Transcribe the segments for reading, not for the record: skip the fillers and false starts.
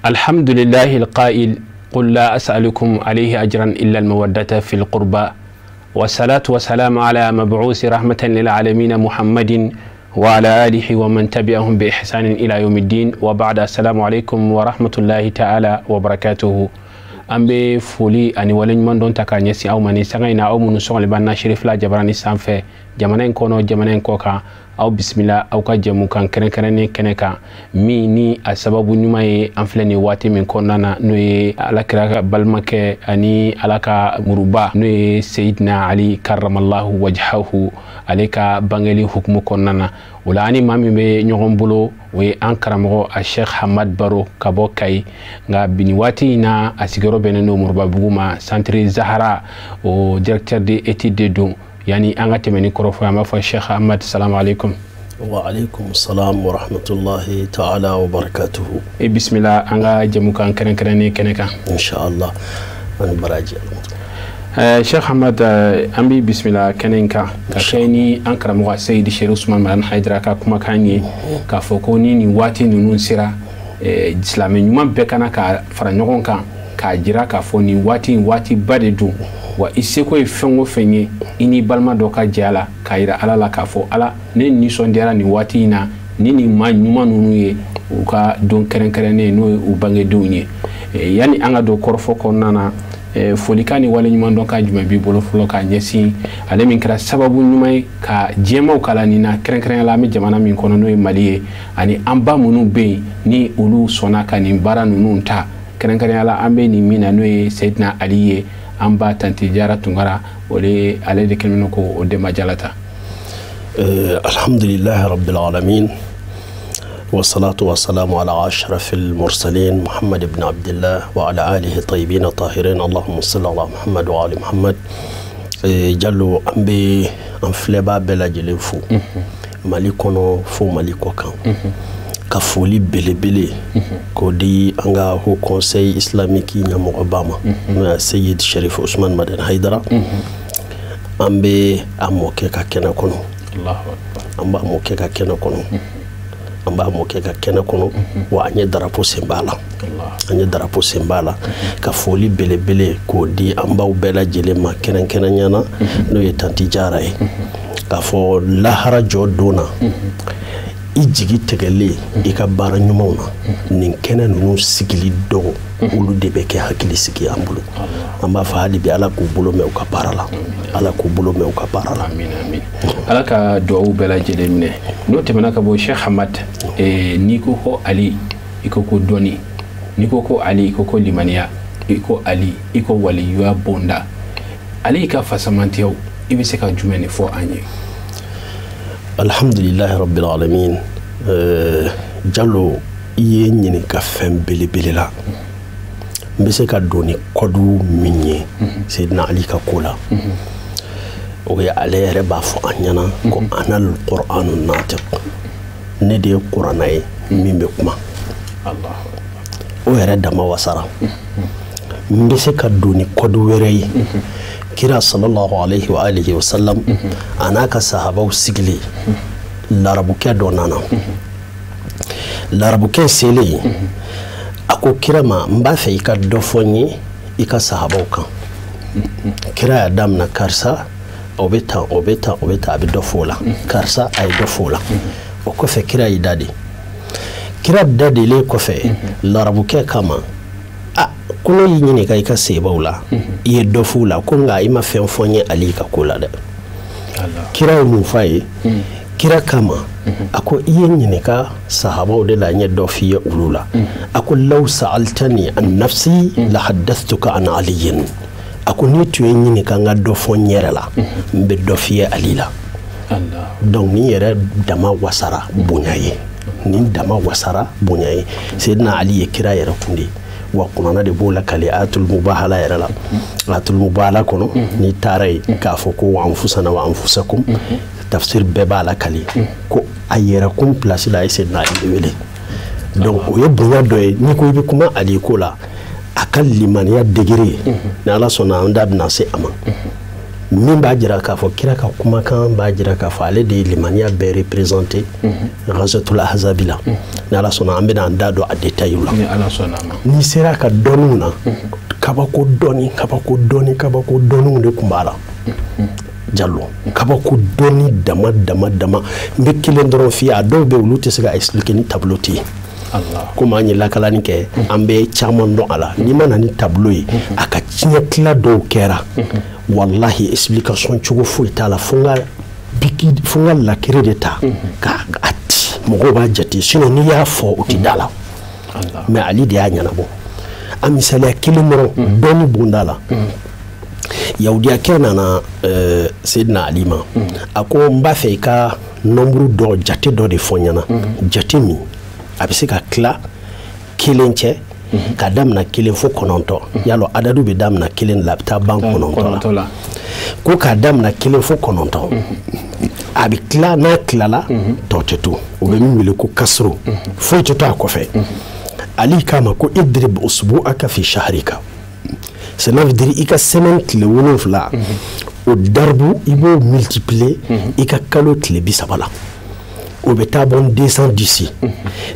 الحمد لله القائل قل لا أسألكم عليه أجرا إلا المودة في القربى، والصلاة والسلام على مبعوث رحمة للعالمين محمد وعلى آله ومن تبعهم بإحسان إلى يوم الدين، وبعد السلام عليكم ورحمة الله تعالى وبركاته. An bɛ foli ani waleɲuman dɔn ta k'a ɲɛsin aw ma ni sanga in na, aw minnu sɔgɔlen b'an na Cherifla Jabarani sanfɛ, jamana in kɔnɔ, jamana in kɔ kan. Aw bisimila aw ka jɛmukan kɛrɛnkɛrɛnnen kɛnɛ kan, min ni a sababu ɲuman ye an filɛ nin waati min kɔnɔna na, n'o ye Alakira ka balimakɛ ani Ala ka muruba, n'o ye Seyidina Ali karamallahu wajhahu, ale ka bangeli hukumu kɔnɔna na. O la, ani maa min bɛ ɲɔgɔn bolo, o ye an karamɔgɔ a Sheikh Hamad Baro ka bɔ Kayi. Nka bi nin waati in na, a sigiyɔrɔ bɛnnen don Moribabugu ma, Centre Zahara, o directeur de étude de don. Yani an ka tɛmɛ ni kɔrɔfɔ ye, an b'a fɔ Sheikh Hamad, salamu aleykum. Wa aleykum salam wa rahmatullahi ta'ala wa barakatuhu. E bisimila an ka jɛmukan kɛrɛnkɛrɛnnen kɛnɛ kan. Inshallah, ani baraji. Sheikh Hamad, an b'i bisimila kɛnɛ in kan ka kɛ ni an karamɔgɔ Seyidi Cherif Ousmane Madani Haidara ka kumakan ye, k'a fɔ ko ni nin waati ninnu sera, silamɛ ɲuman bɛɛ kana ka fara ɲɔgɔn kan k'a jira k'a fɔ nin waati in waatiba de don, wa i seko ye fɛn o fɛn ye, i n'i balima dɔ ka jɛ a la k'a yira Ala la k'a fɔ Ala, ne nisɔndiyara nin waati in na ni nin maa ɲuman ninnu ye u ka don kɛrɛnkɛrɛnnen, n'o ye u bangedenw ye. Yanni an ka don kɔrɔfɔ kɔnɔna na, folikan ni waleɲuman dɔn ka jumɛn b'i bolo fɔlɔ k'a ɲɛsin ale min kɛra sababu ɲuman ye ka diɲɛmaw kalan nin na, kɛrɛnkɛrɛnnenya la an bɛ jamana min kɔnɔ, n'o ye Mali ye, ani an ba minnu bɛ yen ni olu sɔnna ka nin baara ninnu ta, kɛrɛnkɛrɛnnenya la an bɛ nin min na, n'o ye Seyidina Ali ye, an ba Tanti Jara Tunkara, o de ale de kɛlen don k'o denbajala ta. Alhamdulillahi rabbil alamin, والصلاة والسلام على أشرف المرسلين محمد بن عبد الله وعلى آله الطيبين الطاهرين، اللهم صل على محمد وعلى محمد. Jalo, an bɛ an filɛbaa bɛɛ lajɛlen fo Mali kɔnɔ, fo Mali kɔ kan, ka foli belebele k'o di an ka Haut Conseil islamique ɲɛmɔgɔba ma, n'o ye Seyid Cherif Ousmane Madani Haidara. An bɛ a mɔkɛ ka kɛnɛ kɔnɔ, an b'a mɔkɛ ka kɛnɛ kɔnɔ, an b'a mɔkɛ ka kɛnɛ kɔnɔ, wa an ye darapo sen b'a la, an ye darapo sen b'a la, ka foli belebele k'o di an baw bɛɛ lajɛlen ma, kɛrɛnkɛrɛnya na n'o ye Tanti Jara ye, k'a fɔ lahara jɔ don na, i jigi tigɛlen i ka baara ɲumanw na, nin kɛnɛ ninnu sigili dɔw, olu de bɛ kɛ hakili sigi an bolo. An b'a fɔ hali bi, Ala k'u bolo mɛn u ka baara la, Ala k'u bolo mɛn u ka baara la. Amin, amin, Ala ka duwawu bɛɛ lajɛlen minɛ. N'o tɛmɛna ka bɔ, Sheikh Hamad, n'i ko ko Ali, i ko ko dɔnni, n'i ko ko Ali, i ko ko limaniya, i ko Ali, i ko waliyuya bonda, Ali ka fasamantiyaw, i bɛ se ka jumɛn de fɔ an ye? Alhamdulillahi rabbil alamin. Jalo, i ye ɲininka fɛn belebele la. N bɛ se ka don ni kɔdu min ye Seyidina Ali ka ko la, o ye ale yɛrɛ b'a fɔ an ɲɛna ko anal qur'anu natiq, ne de ye kuranna ye min bɛ kuma. O yɛrɛ dama wasara. N bɛ se ka don ni kɔdu wɛrɛ ye, kira sallallahu alaihi wa alihi wa sallam a n'a ka sahabaw sigilen, larabukɛ dɔ nana. Larabukɛ selen, a ko kira ma, n b'a fɛ i ka dɔ fɔ n ye i ka sahabaw kan. Kira y'a daminɛ, karisa o bɛ tan, o bɛ tan, o bɛ tan, a bɛ dɔ fɔ o la, karisa a ye dɔ fɔ o la. O kɔfɛ, kira y'i da de. Kira dadelen kɔfɛ, larabukɛ kama, a ko ne y'i ɲininka i ka sebaw la, i ye dɔ f'u la, ko nka i ma fɛn fɔ n ye Ali ka ko la dɛ. Kira ye mun f'a ye? Kira kama, a ko i ye ɲininka sahabaw de la, n ye dɔ f'i ye olu la. A ko law sa'altani an nafsi la haddathtuka an aliyin. A ko n'i tun ye ɲininka n ka dɔ fɔ n yɛrɛ la, n bɛ dɔ f'i ye Ali la. Donc nin yɛrɛ dama wasara bonya ye, nin dama wasara bonya ye. Seyidina Ali ye kira yɛrɛ kun de, wa kuranna de b'o lakale ayatul mubahala yɛrɛ la. Ayatul mubahala kɔnɔ, n'i taara yen k'a fɔ ko wa anfusana wa anfusakum, tafsir bɛɛ b'a lakale ko a yɛrɛ kun place la, a ye Seyidina Ali de wele. Donc o ye bonya dɔ ye. N'i ko i bɛ kuma Ali ko la, a ka limaniya degré, ni Ala sɔnna an da bɛna se a ma. Min b'a jira k'a fɔ kira ka kumakan b'a jira k'a fɔ ale de ye limaniya bɛɛ représenté Ghazatul Ahzabi la. Ni Ala sɔnna an bɛna an da don a détail la. Ni Ala sɔnna ma. N'i sera ka dɔnniw na, kabako dɔnni, kabako dɔnni, kabako dɔnniw de tun b'a la. Jalo, kabako dɔnni dama dama dama. N bɛ kelen dɔrɔn f'i ye, a dɔw bɛ yen olu tɛ se ka expliquer ni tableau tɛ yen. Komi an ye lakalani kɛ, an bɛ caman dɔn a la. N'i ma na ni tableau ye, a ka tiɲɛ tila dɔw kɛra. Wallahi explication cogo foyi t'a la, fo n ka biki, fo n ka lakere de ta ka a ci, mɔgɔw b'a jate, sinon n'i y'a fɔ o tɛ da la. Mais Ali de y'a ɲɛnabɔ. A misaliya kelen dɔrɔn, dɔnni bonda la. Yahudiyakɛ nana Seydina Ali ma, a ko n b'a fɛ i ka nombre dɔ, jate dɔ de fɔ n ɲɛna, jate min a bɛ se ka tila kelen cɛ ka daminɛ 1 fo 9. Yalɔ adadu bɛ daminɛ 1 la, a bɛ taa ban 9 la. Ko k'a daminɛ 1 fo 9, a bɛ tila, n'a tilala tɔ tɛ to, o bɛ min wele ko kasoro, foyi tɛ to a kɔfɛ. Ali k'a ma ko idrib usbu'aka fi shahrika, cela veut dire i ka semaine tile 7 o daribu i b'o multiplier i ka kalo tile 30 la, o bɛ taa bɔ 210.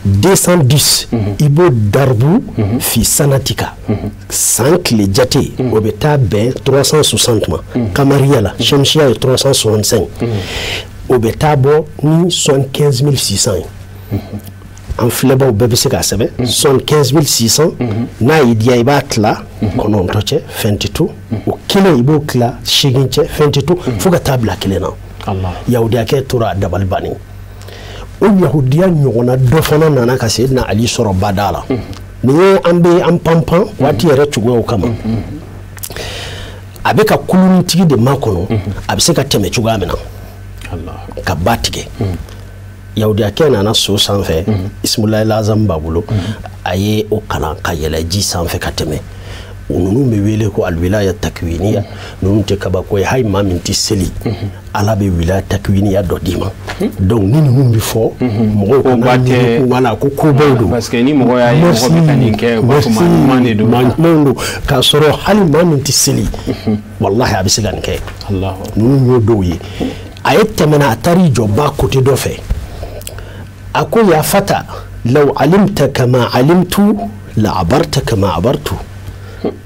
210 i b'o daribu fi sanatika, san tile jate o bɛ taa bɛn 360 ma, kamariya la shamsiya ye 365, o bɛ taa bɔ ni 75 600 ye. An filɛbaw bɛɛ bɛ se k'a sɛbɛn 75 600, n'a y'i diya i b'a tila 9 cɛ, fɛn tɛ to, o kelen i b'o tila 8 cɛ, fɛn tɛ to, fo ka taa bila 1 na. Yahudiyakɛ tora a dabali bannen. O yahudiya ɲɔgɔnna dɔ fana nana ka Seydina Ali sɔrɔ bada la. Nin ye an bɛ an panpan waati yɛrɛ cogoyaw kama. A bɛ ka kulunitigi de makɔnɔ, a bɛ se ka tɛmɛ cogoya min na ka ba tigɛ. Yahudiyakɛ nana so sanfɛ, Ismulayi Lazam b'a bolo, a ye o kalan ka yɛlɛ ji sanfɛ ka tɛmɛ. Ninnu bɛ wele ko alwilaya takwiniya, ninnu tɛ kabako ye, hali maa min tɛ seli, Ala bɛ wilaya takwiniya dɔ d'i ma. Donc ni ninnu bɛ fɔ, mɔgɔw kana miiri ko wala ko kobaw don. Parce que ni mɔgɔ y'a ye mɔgɔ bɛ ka nin kɛ, u b'a fɔ maa ɲuman de don. Maa ɲuman don, k'a sɔrɔ hali maa min tɛ seli, walahi a bɛ se ka nin kɛ. Ninnu y'o dɔw ye. A ye tɛmɛna, a taar'i jɔ ba côté dɔ fɛ. A ko ya fata law alimta kama alimtu la abarta kama abartu.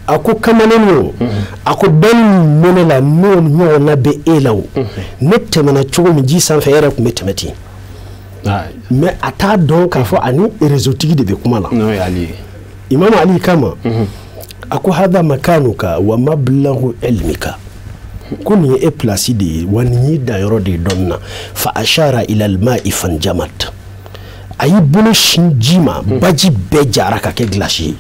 A ko kamalen o, a ko dɔnni min bɛ ne la n'o ɲɔgɔnna bɛ e la o, ne tɛmɛna cogo min ji sanfɛ, e yɛrɛ tun bɛ tɛmɛ ten. Mais a t'a dɔn k'a fɔ ani réseau tigi de bɛ kuma la. N'o ye Ali ye. Imam Ali kama, a ko hada makanuka wa mablagu ilmika, ko nin ye e place de ye wa nin y'i danyɔrɔ de ye dɔnni na. Fa ashara ila alma'i fanjamat, a y'i bolo sin ji ma, baji bɛɛ jara ka kɛ glace ye.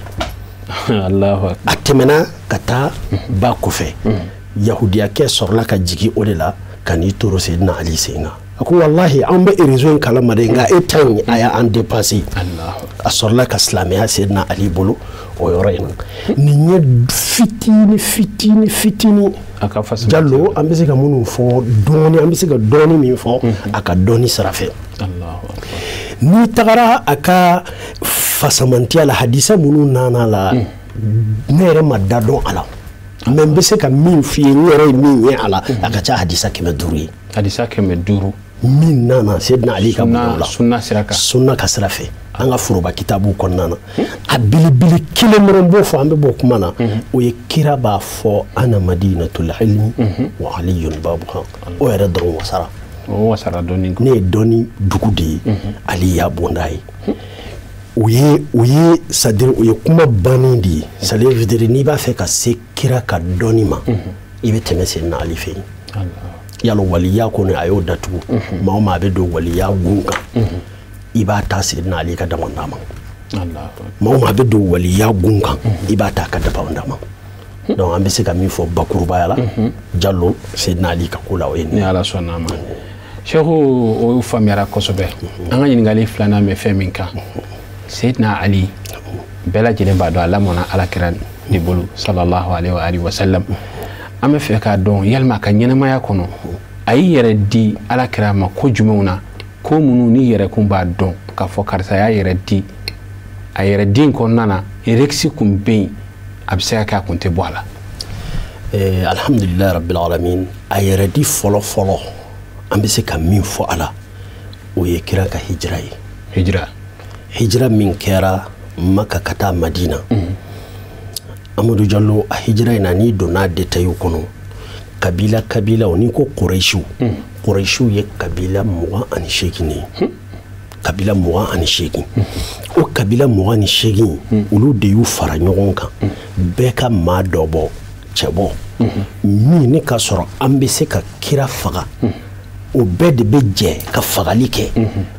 A tɛmɛna ka taa ba kɔfɛ. Yahudiyakɛ sɔrɔla ka jigin o de la ka n'i toro Seydina Ali sen kan. A ko walahi an bɛ réseau in kalama dɛ, nka e ta in a y'an dépassé. A sɔrɔla ka silamɛya Seydina Ali bolo o yɔrɔ in na. Nin ye fitini fitini fitini Jalo, an bɛ se ka minnu fɔ dɔɔni, an bɛ se ka dɔɔni min fɔ a ka dɔɔni sira fɛ. N'i tagara a ka fasamantiya la, hadisa minnu nana la, ne yɛrɛ ma da dɔn a la, mais n bɛ se ka min f'i ye, n yɛrɛ ye min ye a la, a ka ca hadisa 500 ye. Hadisa 500. Min nana Seydina Ali ka bolo la, sunna sira kan, sunna ka sira fɛ, an ka foroba kitabuw kɔnɔna na, a belebele kelen dɔrɔn b'o fɔ, an bɛ bɔ kuma na, o ye kira b'a fɔ ana madinatul ilmi wa aliyun babuha, o yɛrɛ dɔrɔn wasara. O wasara dɔɔni. Ne ye dɔnni dugu de ye, Ali y'a bonda ye. O ye c'est à dire o ye kuma bannen de ye, c'est à dire n'i b'a fɛ ka se kira ka dɔnni ma, i bɛ tɛmɛ Seydina Ali fɛ yen. Yalo waliya kɔni a y'o datugu, maa o maa bɛ don waliya gun kan, i b'a ta Seydina Ali ka damanda ma. Maa o maa bɛ don waliya gun kan, i b'a ta a ka damanda ma. Donc an bɛ se ka min fɔ bakurubaya la, Jalo, Seydina Ali ka ko la o ye nin ye. Ni Ala sɔnna a ma. Seku, o faamuyara kosɛbɛ. An ka ɲininkali filanan bɛ fɛn min kan, Seydina Ali bɛɛ lajɛlen b'a dɔn a lamɔna Ala kira de bolo sallallahu alaihi wa sallam. An bɛ fɛ k'a dɔn yalima a ka ɲɛnamaya kɔnɔ a y'i yɛrɛ di Ala kira ma ko jumɛnw na, ko minnu ni yɛrɛ kun b'a dɔn k'a fɔ karisa y'a yɛrɛ di, a yɛrɛ di in kɔnɔna na risque kun bɛ yen, a bɛ se ka kɛ a kun tɛ bɔ a la. Alhamdulilayi rabbil alamin, a yɛrɛ di fɔlɔ fɔlɔ, an bɛ se ka min fɔ a la, o ye kira ka hijira ye. Hijira min kɛra Maka ka taa Madina. Amadu Jalo, a hijira in na, n'i donna détail kɔnɔ, kabila kabilaw, n'i ko Kuresiw, Kuresiw ye kabila 28 de ye. Kabila 28, o kabila 28, olu de y'u fara ɲɔgɔn kan, bɛɛ ka maa dɔ bɔ, cɛ bɔ min ni k'a sɔrɔ an bɛ se ka kira faga, o bɛɛ de bɛ jɛ ka fagali kɛ.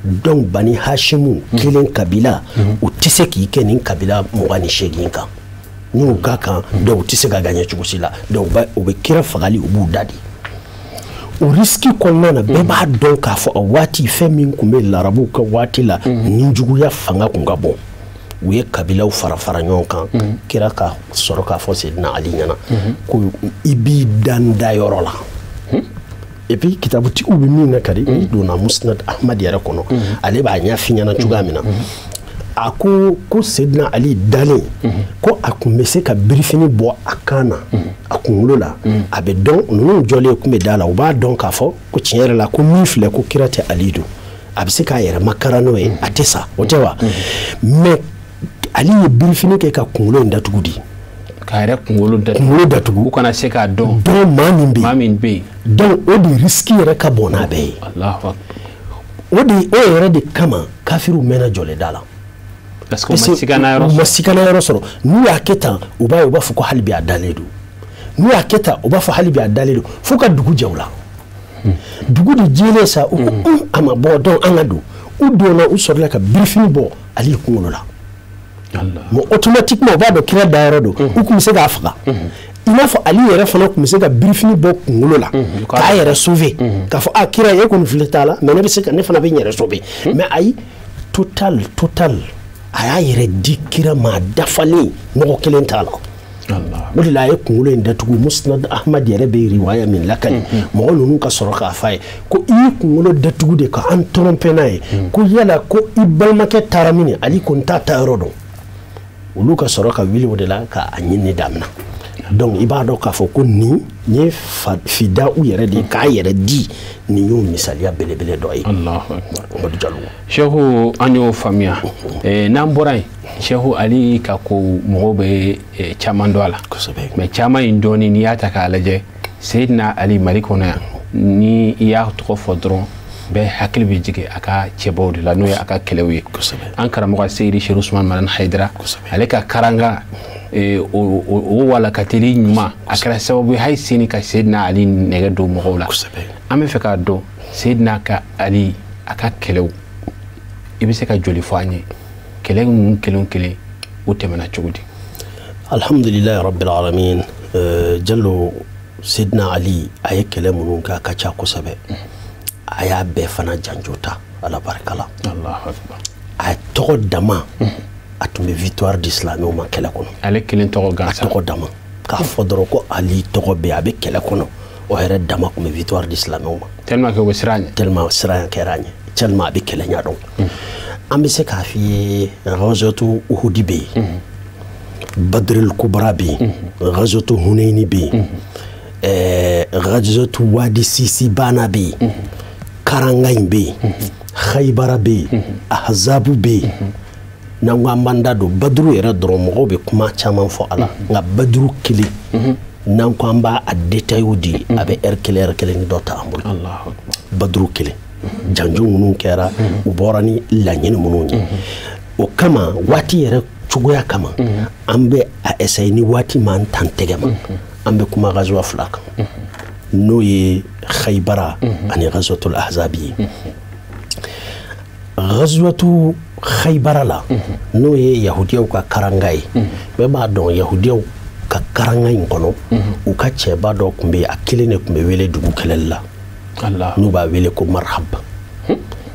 Donc Bani Hashimu kelen kabila, u tɛ se k'i kɛ nin kabila 28 kan. N'u ka kan, donc u tɛ se ka gagner cogo si la. Donc u bɛ kira fagali, u b'u da de. O risque kɔnɔna na, bɛɛ b'a dɔn k'a fɔ a waati, fɛn min tun bɛ larabuw ka waati la, nijuguya fanga tun ka bon. U ye kabilaw fara fara ɲɔgɔn kan. Kira ka sɔrɔ k'a fɔ Seydina Ali ɲɛna ko i b'i dan dayɔrɔ la. Et puis kitabutigiw bɛ min na kari, n'i donna Musnad Ahmad yɛrɛ kɔnɔ, ale b'a ɲɛf'i ɲɛna cogoya min na. A ko Seydina Ali dalen, ko a tun bɛ se ka birifini bɔ a kan na, a kunkolo la, a bɛ dɔn ninnu jɔlen tun bɛ da la, u b'a dɔn k'a fɔ ko tiɲɛ yɛrɛ la, ko min filɛ, ko kira tɛ, Ali don. A bɛ se k'a yɛrɛ makara n'o ye, a tɛ sa, o tɛ wa? Mais Ali ye birifini kɛ ka kunkolo in datugu di. K'a yɛrɛ kunkolo datugu. Kunkolo datugu. U kana se k'a dɔn. Dɔn maa min bɛ yen. Maa min bɛ yen. Donc o de risque yɛrɛ ka bon n'a bɛɛ ye. Allahu akbar. O de, o yɛrɛ de kama kafiriw mɛnna jɔlen da la. Parce que u ma sigana yɔrɔ U ma sɔrɔ. Sigana yɔrɔ sɔrɔ. N'u y'a kɛ tan, u b'a ye, u b'a fɔ ko hali bi a dalen don. N'u y'a kɛ tan, u b'a fɔ hali bi a dalen don, fo ka dugu jɛ u la. Dugu de jɛlen sa, u ko a ma bɔ, donc an ka don. U donna, u sɔrɔla ka birifini bɔ Ali kunkolo la. Allah. Mais automatiquement u b'a dɔn kira dayɔrɔ don, u tun bɛ se k'a faga. I n'a fɔ Ali yɛrɛ fana tun bɛ se ka birifini bɔ kunkolo la k'a yɛrɛ sauver, k'a fɔ a kira e kɔni fili t'a la, mais ne bɛ se ka, ne fana bɛ n yɛrɛ sauver. Mais ayi, total total, a y'a yɛrɛ di kira ma, a dafalen, mɔgɔ kelen t'a la. Allah. O de la a ye kunkolo in datugu. Musnad Ahmad yɛrɛ bɛ riwaya min lakali, mɔgɔ ninnu ka sɔrɔ k'a f'a ye ko i y'i kunkolo datugu de ka an tromper n'a ye, ko yala ko i balimakɛ taara min? Ali ko n t'a ta yɔrɔ dɔn. Olu ka sɔrɔ ka wuli o de la k'a ɲini daminɛ. Donc i b'a dɔn k'a fɔ ko nin ye fida u yɛrɛ de ye, k'a yɛrɛ di, nin y'o misaliya belebele dɔ ye. Allahu akbar. Amadu Jalo. Shehu, an y'o faamuya. N'an bɔra yen, Shehu, Ali ka ko mɔgɔw bɛ caman dɔn a la. Mais caman in dɔɔni, n'i y'a ta k'a lajɛ, Seydina Ali, Mali kɔnɔ yan, ni i y'a tɔgɔ fɔ dɔrɔn, bɛɛ hakili bɛ jigin a ka cɛbaw de la, n'o ye a ka kɛlɛw ye. An karamɔgɔ Seyidi Seru Usman Madani Hayidara, ale ka karanga o walakateli ɲuman, a kɛra sababu ye hali sini ka Seydina Ali nɛgɛ don mɔgɔw la. An bɛ fɛ k'a dɔn, Seydina ka Ali, a ka kɛlɛw, i bɛ se ka joli fɔ an ye? Kɛlɛ ninnu kelen o kelen, u tɛmɛna cogo di? Alhamdulilayi rabbil alamin. Jalo, Sidina Ali a ye kɛlɛ minnu kɛ, a ka ca kosɛbɛ. A y'a bɛɛ fana janjo ta Ala barika la. Allahu akbar. A tɔgɔ dama, a tun bɛ victoire di silamɛw ma kɛlɛ kɔnɔ. Ale kelen tɔgɔ A gansan. tɔgɔ dama, k'a fɔ dɔrɔn ko Ali tɔgɔ bɛ yen, a bɛ kɛlɛ kɔnɔ, o yɛrɛ dama tun bɛ victoire di silamɛw ma. Tellement que u bɛ siran a ɲɛ. Tellement siran kɛra a ɲɛ, tellement a bɛ kɛlɛ ɲɛdɔn. An bɛ se k'a f'i ye, Ghazwatu Uhudi bɛ yen, Badril Kubra bɛ yen, Ghazwatu Hunayni bɛ yen, Ghazwatu Wadi Sisibana bɛ yen, Karanga in bɛ yen, Khaybara bɛ yen, Ahzabu bɛ yen. N'an ko an b'an da don Baduru yɛrɛ dɔrɔn, mɔgɔw bɛ kuma caman fɔ a la, nka Baduru kelen, n'an ko an b'a a détail di, a bɛ heure kelen, heure kelen ni dɔ ta an bolo. Allahu akbar. Baduru kelen, janjo minnu kɛra, u bɔra ni laɲini minnu ye, o kama waati yɛrɛ cogoya kama, an bɛ a essayer ni waati m'an tan tɛgɛ ma, an bɛ kuma gazuwa fila kan, n'o ye Khaybara ani Ghazwatul Ahzabi ye. Ghazwatu Khaybara la, n'o ye yahudiyaw ka karanga ye, bɛɛ b'a dɔn yahudiyaw ka karanga in kɔnɔ, u ka cɛba dɔ tun bɛ yen, a kelen de tun bɛ wele dugu kɛlɛli la. Allah. N'u b'a wele ko Marhab,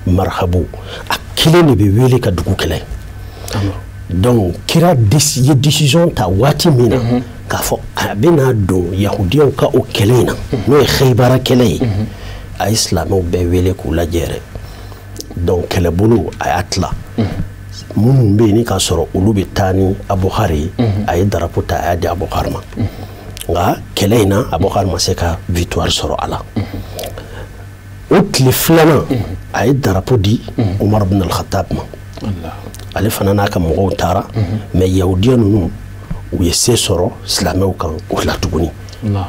Marhabu, a kelen de bɛ wele ka dugu kɛlɛ. Donc kira ye décision ta waati min na k'a fɔ a bɛna don yahudiyaw ka o kɛlɛ in na, n'o ye Khaybara kɛlɛ ye, a ye silamɛw bɛɛ wele k'u lajɛ yɛrɛ. Donc kɛlɛbolo, a y'a tila. Minnu bɛ yen ni k'a sɔrɔ olu bɛ taa ni Abuhari ye, a ye darapo ta, a y'a di Abuhari ma. Nka kɛlɛ in na Abubakar ma se ka victoire sɔrɔ a la. O tile filanan a ye darapo di Umar bin al-Khattab ma. Ale fana n'a ka mɔgɔw taara, mais yahudiya ninnu u ye se sɔrɔ silamɛw kan o la tuguni.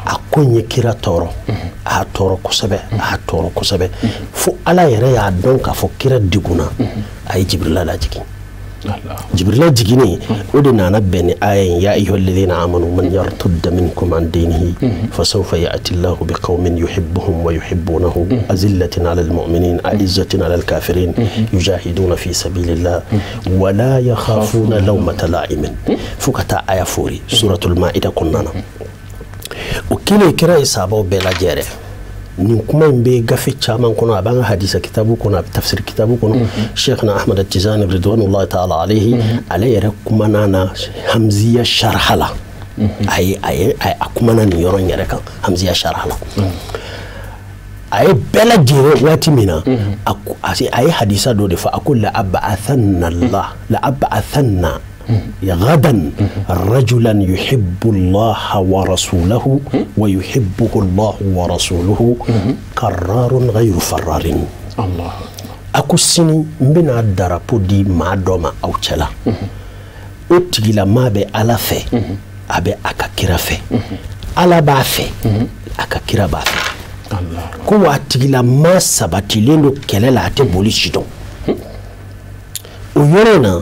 A ko in ye kira tɔɔrɔ, a y'a tɔɔrɔ kosɛbɛ, a y'a tɔɔrɔ kosɛbɛ, fo Ala yɛrɛ y'a dɔn k'a fɔ kira degunna, a ye Jibirila lajigin. Jibirila jiginnen, o de nana bɛn ni aya in: ya ayyuha alladhina amanu man yartadda minkum an dinihi fasawfa ya'ti Allahu biqaumin yuhibbuhum wa yuhibbunahu azillatin 'ala almu'minin a'izzatin 'ala alkafirin yujahiduna fi sabilillah wa la yakhafuna lawmata la'imin, fo ka taa aya fori suratul Maida kɔnɔna na. O kɛlen, kira ye sahabaw bɛɛ lajɛ dɛ. Nin kuma in bɛ gafe caman kɔnɔ, a b'an ka hadisa kitabu kɔnɔ, a bɛ tafsir kitabu kɔnɔ. Sheikhna Ahmad Tijani ridwanullahi ta'ala alayhi, ale yɛrɛ kumana na Hamziya sharha la. A ye a kumana nin yɔrɔ in yɛrɛ kan Hamziya sharha la. A ye bɛɛ lajɛlen waati min na, a ye hadisa dɔ de fɔ. A ko: la ab'athanna Allah la ab'athanna غدا رجلا يحب الله ورسوله ويحبه الله ورسوله كرار غير فرار. A ko sini n bɛna darapo di maa dɔ ma aw cɛla, o tigilamaa bɛ Ala fɛ, a bɛ a ka kira fɛ, Ala b'a fɛ, a ka kira b'a fɛ. Ko wa a tigilamaa sabatilen don kɛlɛ la, a tɛ boli si dɔn. O yɔrɔ in na,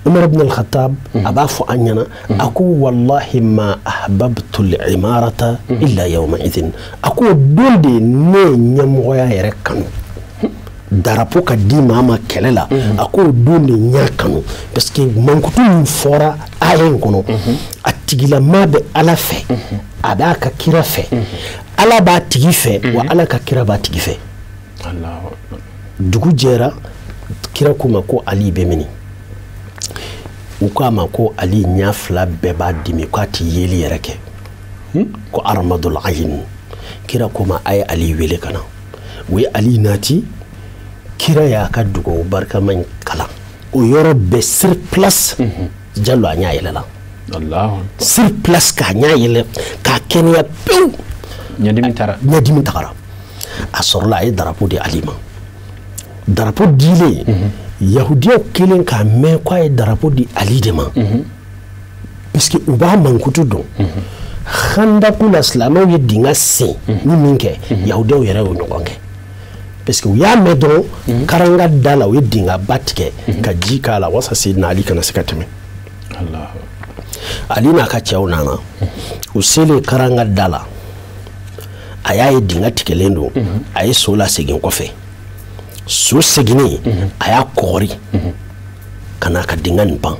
Umar ibn al-Khattab a b'a fɔ an ɲɛna, a ko: wallahi ma ahbabtu al-imarata illa yawma idhin. A ko o don de ne ye ɲɛmɔgɔya yɛrɛ kanu, darapo ka di maa ma kɛlɛ la. A ko o don de n y'a kanu, parce que mankutu min fɔra aya in kɔnɔ, a tigilamaa bɛ Ala fɛ, a b'a ka kira fɛ, Ala b'a tigi fɛ, wa Ala ka kira b'a tigi fɛ. Dugu jɛra, kira ko ma ko Ali bɛ mini? U k'a ma ko Ali ɲɛ fila bɛɛ b'a dimi, k'a ti yeli yɛrɛ kɛ, ko armadul ayin. Kira ko ma a ye Ali wele ka na. U ye Ali nati. Kira y'a ka dugawu barikama in kalan o yɔrɔ bɛɛ sur place. Jalo, a ɲɛ yɛlɛla sur place, k'a ɲɛ yɛlɛ k'a kɛnɛya pewu. Ɲɛdimi taara. Ɲɛdimi tagara. A sɔrɔla a ye darapo di Ali ma. Darapo dilen, yahudiyaw kelen k'a mɛn k'a ye darapo di Ali de ma, parce que u b'a mankutu dɔn. Handaku la, silamɛw ye dingɛ sen ni min kɛ, yahudiyaw yɛrɛ y'o ɲɔgɔn kɛ, parce que u y'a mɛn dɔrɔn karanga da la, u ye dingɛba tigɛ ka ji k'a la walasa Seydina Ali kana se ka tɛmɛ. Ali n'a ka cɛw nana. U selen karanga da la, a y'a ye dingɛ tigɛlen don. A ye so lasegin kɔfɛ. So seginnen, a y'a kɔgɔri ka n'a ka dingɛ nin pan.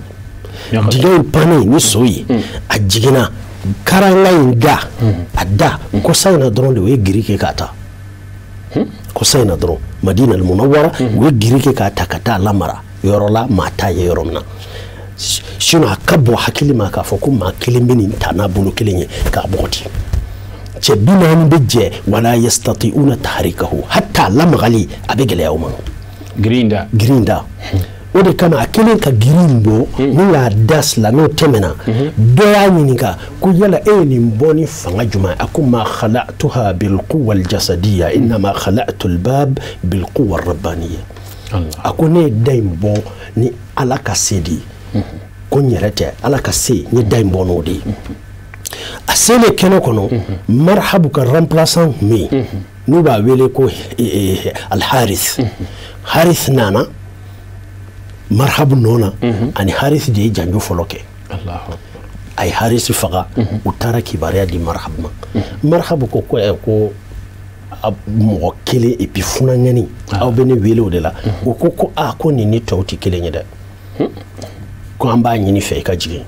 Dingɛ in pannen ni so ye, a jiginna karanga in da a da kɔsa in na dɔrɔn de, u ye giri kɛ k'a ta kɔsa in na dɔrɔn Madina al-Munawwara. U ye giri kɛ k'a ta ka taa lamara yɔrɔ la, maa t'a ye yɔrɔ min na. Sinon a ka bɔ hakili ma k'a fɔ ko maa kelen bɛ nin ta n'a bolo kelen ye k'a bɔgɔti. Cɛ 40 bɛ jɛ, wala yastati'una tahrikahu, hatta lamagali a bɛ gɛlɛya o ma. Girin da. Girin da. O de kama a kelen ka girin bɔ ni y'a da, silamɛw tɛmɛna, dɔ y'a ɲininka ko yala e ye nin bɔ ni fanga jumɛn ye? A ko: ma khala'tuha bilquwa aljasadiyya innama khala'tu albab bilquwa arrabbaniya. A ko ne ye da in bɔ ni Ala ka se de ye, ko n yɛrɛ tɛ, Ala ka se, n ye da in bɔ n'o de ye. A selen kɛnɛ kɔnɔ, Marhabu ka remplaçant tun bɛ yen n'u b'a wele ko Alharis. Haris nana Marhabu nɔ na, ani Haris de ye janjo fɔlɔ kɛ. A ye Haris faga. U taara kibaruya di Marhabu ma. Marhabu ko mɔgɔ kelen et puis funaŋɛni, aw bɛ ne wele o de la? U ko aa, ko nin ni tɔw tɛ kelen ye dɛ, ko an b'a ɲini fɛ i ka jigin.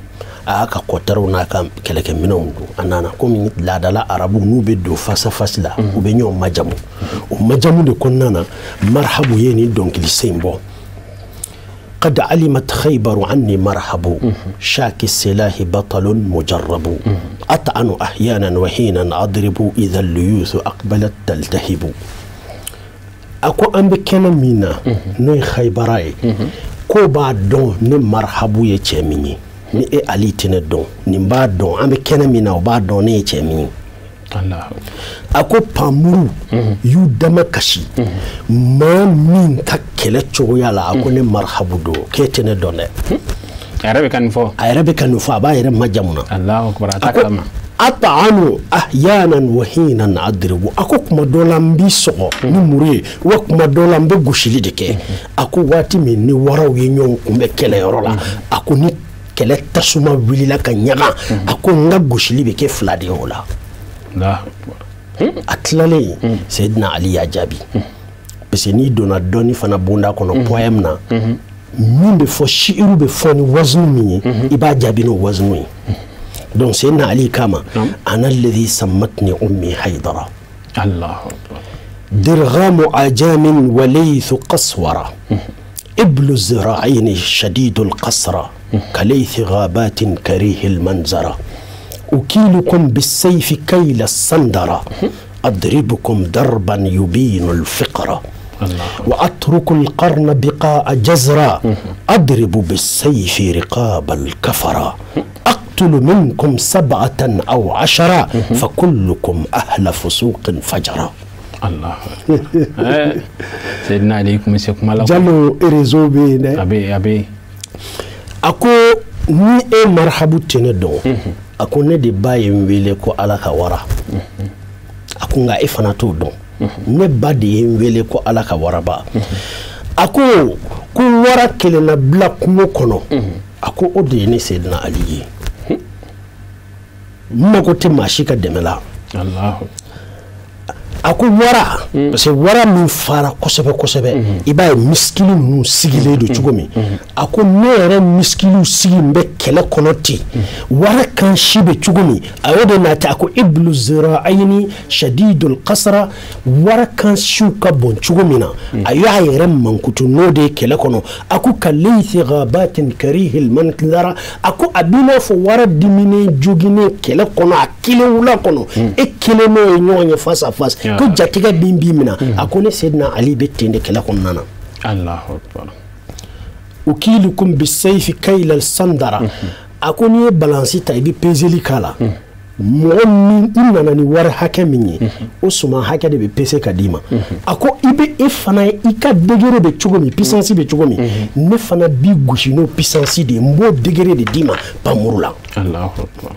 A y'a ka kɔtɛriw n'a ka kɛlɛkɛminɛnw don, a nana. Komi laadala arabu n'u bɛ don face à face la, u bɛ ɲɔgɔn majamu. O majamu de kɔnɔna na, Marhabu ye nin dɔnkilisen in bɔ: قد علمت خيبر عني مرحب شاك السلاح بطل مجرب أطعن أحيانا وحينا أضرب إذا الليوث أقبلت تلتهب. A ko an bɛ kɛnɛ min na, n'o ye Haibara ye, ko b'a dɔn ne Marhabu ye cɛ min ye. Ni e Ali tɛ ne dɔn, nin b'a dɔn, an bɛ kɛnɛ min na o b'a dɔn ne ye cɛ min ye. A ko panmuru y'u dama kasi maa min ka kɛlɛ cogoya la, a ko ne marhabu don, k'e tɛ ne dɔn dɛ. A yɛrɛ bɛ ka nin fɔ. A yɛrɛ bɛ ka nin fɔ, a b'a yɛrɛ majamu na. Allahu akbar, a t'a kalama. At'anu ahyanan wa hinan adribu. A ko kuma dɔ la n b'i sɔgɔ ni muru ye, wa kuma dɔ la n bɛ gosili de kɛ. A ko waati min ni waraw ye ɲɔgɔn kunbɛn kɛlɛyɔrɔ la, a ko ni kɛlɛ tasuma wulila ka ɲaga, a ko n ka gosili bɛ kɛ fila de ye o la. A tilalen, Seydina Ali y'a jaabi, parce que n'i donna dɔnni fana bonda kɔnɔ, poème na min bɛ fɔ, shiiru bɛ fɔ ni waznu min ye, i b'a jaabi n'o waznu ye. Donc Seydina Ali kama, ana alladhi sammatni ummi haydara, Allahu akbar, dirghamu ajamin wa laythu qaswara, iblu zira'aini shadidul qasra, kalaythi ghabatin karihil manzara, أكيلكم بالسيف كيل الصندرة، أضربكم ضربا يبين الفقرة، وأترك القرن بقاء جزرة، أضرب بالسيف رقاب الكفرة، أقتل منكم 7 أو 10، فكلكم أهل فسوق فجرة. الله. سيدنا عليكم مسيكم الله. جالو إريزو بين. أبي أبي. أكو ni e marhabu tene don. A ko ne de ba ye n wele ko Ala ka wara. A ko nka e fana t'o dɔn. Ne ba de ye n wele ko Ala ka waraba. A ko ko wara kelenna bila kungo kɔnɔ. A ko o de ye ne Seydina Ali ye. N mago tɛ maa si ka dɛmɛ la. A ko wara, parce que wara min fara kosɛbɛ kosɛbɛ, i b'a ye misikili ninnu sigilen don cogo min. A ko ne yɛrɛ misikiliw sigi n bɛ kɛlɛ kɔnɔ ten, wara kan si bɛ cogo min, a y'o de nati. A ko iblu zira'ayni shadidul qasra, wara kan siw ka bon cogo min na, a y'a yɛrɛ mankutu n'o de ye kɛlɛ kɔnɔ. A ko ka laythi ghabatin karihil manzara, a ko a b'i n'a fɔ wara diminen joginen kɛlɛ kɔnɔ, a kelen wula kɔnɔ, e kelen n'o ye ɲɔgɔn ye face à face. Ko jatigɛ bin b'i minɛ, a ko ne Seydina Ali bɛ ten de kɛlɛ kɔnɔna na. Allahu akbar. Ukilukum bisayfi kayla sandara. A ko n'i ye balansi ta, i bɛ peseli k'a la. Mɔgɔ min i nana ni wari hakɛ min ye, o suman hakɛ de bɛ pese ka d'i ma. A ko i bɛ e fana ye, i ka degré bɛ cogo min, puissance bɛ cogo min, ne fana b'i gosi n'o puissance de ye, n b'o degré de d'i ma panmuru la. Allahu akbar.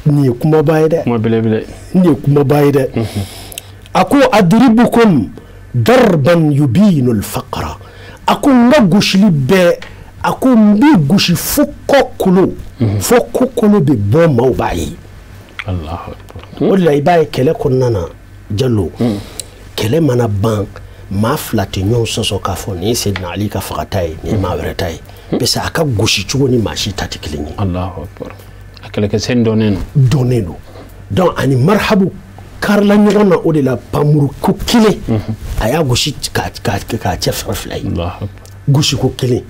Nin ye kumaba ye dɛ. Kuma belebele. Nin ye kumaba ye dɛ. A ko adribukum darban yubinu alfaqra. A ko n ka gosili bɛɛ, a ko n b'i gosi fo kɔ kolo, fo kɔ kolo bɛ bɔ maaw b'a ye. Allahu akbar. O de la i b'a ye kɛlɛ kɔnɔna na, Jalo, kɛlɛ mana ban, maa fila tɛ ɲɔgɔn sɔsɔ k'a fɔ nin ye Seydina Ali ka fagata ye, nin ye maa wɛrɛ ta ye, parce que a ka gosi cogo ni maa si ta tɛ kelen ye. Allahu akbar. A kɛlɛkɛsɛn dɔnnen don. Dɔnnen don. Donc ani marhabu karila ɲɔgɔn na, o de la panmuru ko kelen, a y'a gosi k'a cɛ fɛn fila ye. Gosi ko kelen.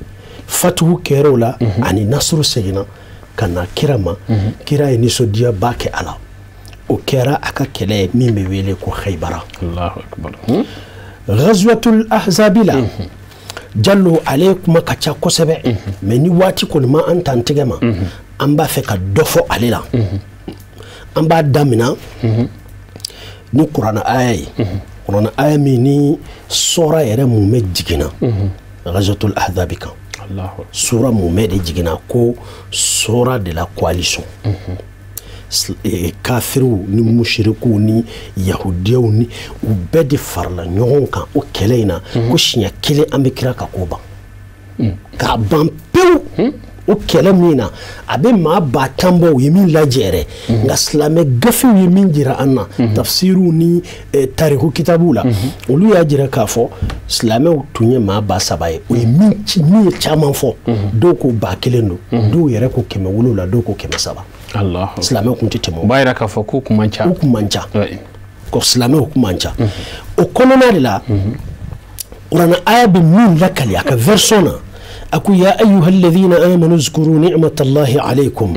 Fatuhu kɛra o la, ani Nasuru seginna ka na kira ma. Kira ye nisɔndiyaba kɛ a la. O kɛra a ka kɛlɛ ye min bɛ wele ko Khaybara. Allahu akbar. Ghazwatul Ahzabi la, Jalo ale kuma ka ca kosɛbɛ, mais ni waati kɔni ma an t'an tɛgɛ ma, an b'a fɛ ka dɔ fɔ ale la. An b'a daminɛ ni kuranɛ aya ye, kuranɛ aya min ni sɔra yɛrɛ mun bɛ jiginna Ghazwatul Ahzabi kan. Sura mun bɛ de jiginna ko sora de la coalition. Kafiriw ni musirikuw ni yahudiyaw ni u bɛɛ de farala ɲɔgɔn kan o kɛlɛ in na, ko siɲɛ kelen an bɛ kira ka ko ban, k'a ban pewu. O kɛlɛ min na a bɛ maa 10,000 bɔ, u ye min lajɛ yɛrɛ, nka silamɛ gafew ye min jira an na, tafsiriw ni tariku kitabuw la, olu y'a jira k'a fɔ silamɛw tun ye maa 3,000 ye. O ye min ye caman fɔ, dɔw ko 1,000 don, dɔw yɛrɛ ko 700, dɔw ko 300. Silamɛw tun tɛ tɛmɛ o. O b'a jira k'a fɔ k'u kun man ca. U kun man ca. Ko silamɛw kun man ca. O kɔnɔna de la, kuranɛ aya bɛ min lakali a ka version na, أكو يا أيها الذين آمنوا اذكروا نعمة الله عليكم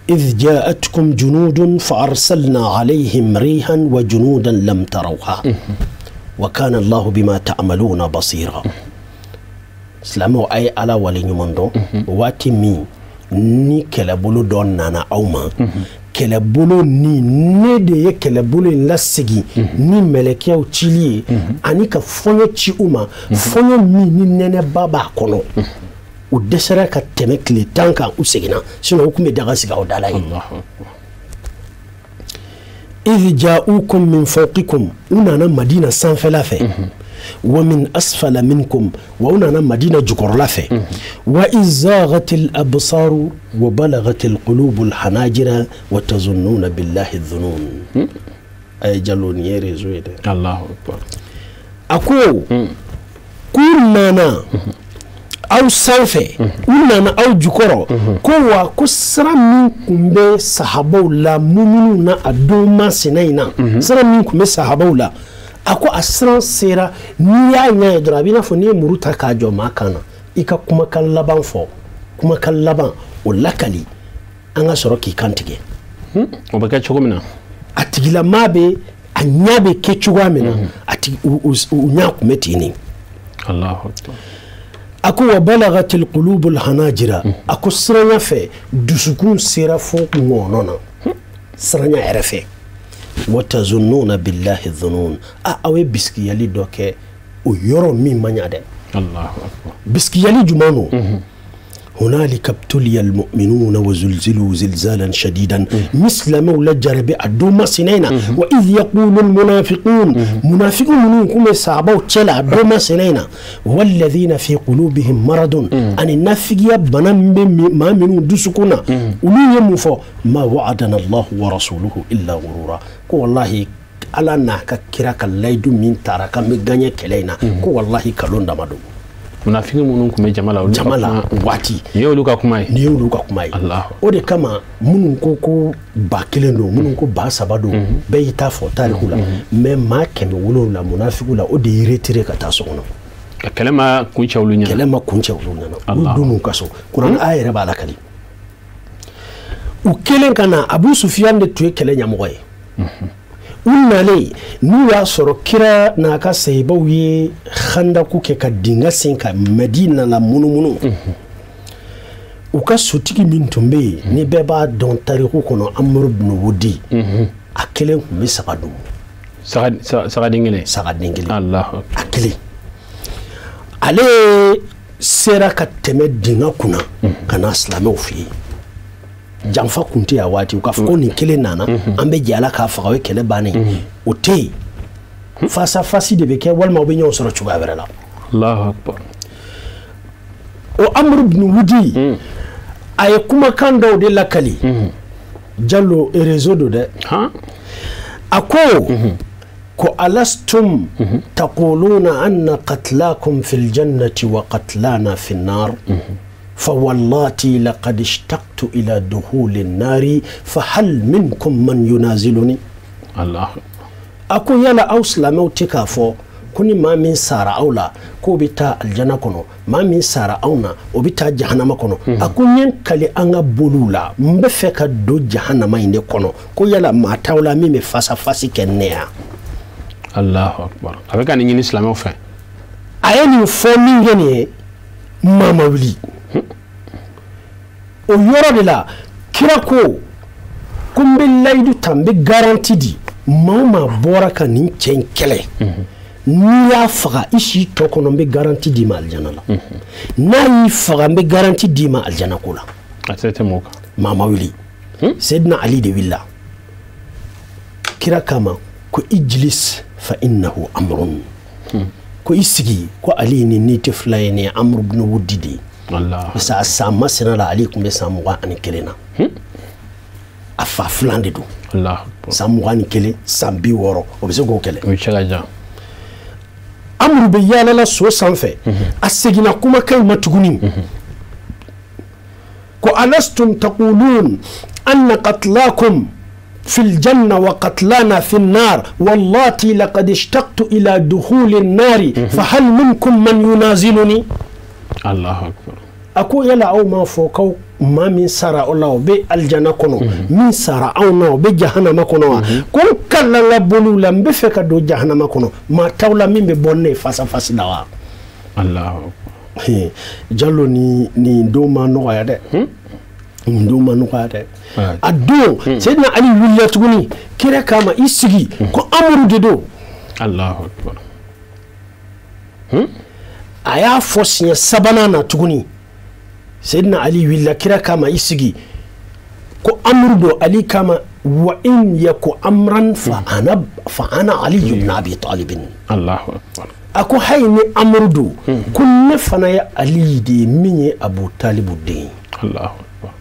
إذ جاءتكم جنود فأرسلنا عليهم ريحا وجنودا لم تروها وكان الله بما تعملون بصيرا. سلامو أي على ولي نمندو واتي مين Ni kɛlɛbolo dɔ nana aw ma, kɛlɛbolo ni ne de ye kɛlɛbolo in lasegin ni mɛlɛkɛw cili ye, ani ka fɔɲɔ ci u ma, fɔɲɔ min ni nɛnɛba b'a kɔnɔ. U dɛsɛra ka tɛmɛ tile 10 kan, u seginna, sinon u tun bɛ daga sigi aw da la yen. Idh ja'ukum min fawqikum, u nana Madina sanfɛla fɛ, wa min asfala minkum, wa u nana Madina jukɔrɔla fɛ, wa iz zaghatil absaru wa balagatil qulubul hanajira wa tazunnuna billahi dhunun. A ye Jalo, nin ye réseau ye dɛ. Allahu akbar. A ko k'u nana aw sanfɛ, u nana aw jukɔrɔ, ko wa ko sira min tun bɛ sahabaw la, muminu na a don masina in na, sira min tun bɛ sahabaw la, a ko a siran sera, n'i y'a ɲɛ ye dɔrɔn a b'i n'a fɔ n'i ye muru ta k'a jɔ maa kan na, i ka kumakan laban fɔ, kumakan laban o lakali, an ka sɔrɔ k'i kan tigɛ. O bɛ kɛ cogo min na, a tigilamaa bɛ a ɲɛ bɛ kɛ cogoya min na, a tigi u ɲɛ tun bɛ ten de. Allahu akbar. A ko wa balagatil qulubul hanajira, a ko siranya fɛ dusukun sera fo ŋɔnɔ na, siranya yɛrɛ fɛ. Wa tazunnuna billahi dhunun, a aw ye bisikiyali dɔ kɛ o yɔrɔ min man ɲa dɛ. Allahu akbar. Bisikiyali jumɛn don? Hunalika ibtuliya almu'minuna wa zulzilu zilzalan shadidan, misilamaw lajarabi a don masina in na. Wa idh yaqulu almunafiqun, munafiqun minnu kun bɛ sahabaw cɛ la a don masina in na, walladhina fi qulubihim maradun, ani nafigiya bana min bɛ maa minnu dusukun na, olu ye mun fɔ? Ma wa'adana Allahu wa rasuluhu illa ghurura, ko wallahi Ala n'a ka kira ka layidu min taara k'an bɛ gagner kɛlɛ in na, ko wallahi kalon dama don. Munafiki minnu tun bɛ jama la, jama la waati, nin y'olu ka kuma ye, nin y'olu ka kuma ye. O de kama minnu ko ko 1000 don, minnu ko 3000 don, bɛɛ y'i ta fɔ tariku la, mais maa 700 munafikiw la, o de y'i retiré ka taa so kɔnɔ. Kɛlɛ ma kuncɛ olu ɲɛna. Kɛlɛ ma kuncɛ olu ɲɛna, olu donn'u ka so. Kuranɛ aya yɛrɛ b'a lakali. U kɛlen ka na, Abu Sufiyan de tun ye kɛlɛ ɲɛmɔgɔ ye. U nalen, n'u y'a sɔrɔ kira n'a ka sahibaw ye handaku kɛ ka dingɛ sen ka Madina la munumunu. U ka sotigi min tun bɛ yen, ni bɛɛ b'a dɔn tariku kɔnɔ, Amr ibn Wudi, a kelen tun bɛ saga dun. Sagaden kelen. Sagaden kelen. Allahu akbar. A kelen. Ale sera ka tɛmɛ dingɛ kunna ka na silamɛw fɛ yen. Janfa kun tɛ a waati, u k'a fɔ ko nin kelen nana, an bɛ jɛ ala k'a faga, o ye kɛlɛ bannen ye. O tɛ yen. Face à face de bɛ kɛ, walima u bɛ ɲɔgɔn sɔrɔ cogoya wɛrɛ la. Allahu akbar. O Amr ibn Wudi, a ye kumakan dɔw de lakali. Jalo réseau don dɛ. A ko ko alastum taquluna anna qatlakum fil jannati wa qatlana fin nar. فوالله لقد اشتقت إلى دخول النار فهل منكم من ينازلني؟ الله. أكو يلا أو سلامو تكافو كوني ما من سارة أولا كو بتا الجنة كونو ما من سارة أونا وبتا جهنم كونو أكو ينكالي أنغا بولولا مبفك دو جهنم إندي كونو كو يلا ما تاولا ميمي فاسا فاسي كنيا. الله أكبر. أبقى أن يني سلامو فين؟ أيني فومين جنيه ماما ولي. O yɔrɔ de la kira ko ko n bɛ layidu ta, n bɛ garanti di maa o maa bɔra ka nin cɛ in kɛlɛ, n'i y'a faga i si tɔ kɔnɔ n bɛ garanti d'i ma alijana la, n'a y'i faga n bɛ garanti d'i ma alijana ko la. A tɛ tɛmɛ o kan. Maa ma wuli. Seydina Ali de wulila kira kama ko ijlis fa innahu amrun, ko i sigi, ko Ali ni n'i tɛ fila ye, nin ye Amr ibn Wudi de ye. Parce que a san masina la, Ali tun bɛ san 21 na. A fa filan de don. San 21, san 60, o bɛ se k'o kɛlɛ. O cɛ ka jan. Amru bɛ yaala la so sanfɛ, a seginna kumakan in ma tuguni. Ko alastum taqulun anna qatlakum في الجنة وقتلانا في النار والله لقد اشتقت إلى دخول النار فهل منكم من ينازلني؟ الله أكبر. أكو يلا أو ما فوقو ما من سارة الله بالجنة كنو من سارة أو نو بجهنم كنو كل كلا لبولو لم بفك دو جهنم كنو ما تولى من ببني فاس فاس دوا. الله أكبر. جالو ني ني دو ما نو يا ده. Nin don ma nɔgɔya dɛ. A don Seydina Ali wulila tuguni kira kama i sigi ko Amuru de don. Allahu akbar. A y'a fɔ siɲɛ sabanan na tuguni Seydina Ali wulila kira kama i sigi ko Amuru don. Ali kama wa in yaku amran fa ana Ali ibn Abi Talib. Allahu akbar. A ko hali ni Amuru don ko ne fana ye Ali de ye min ye Abu Talibu den ye. Allahu akbar.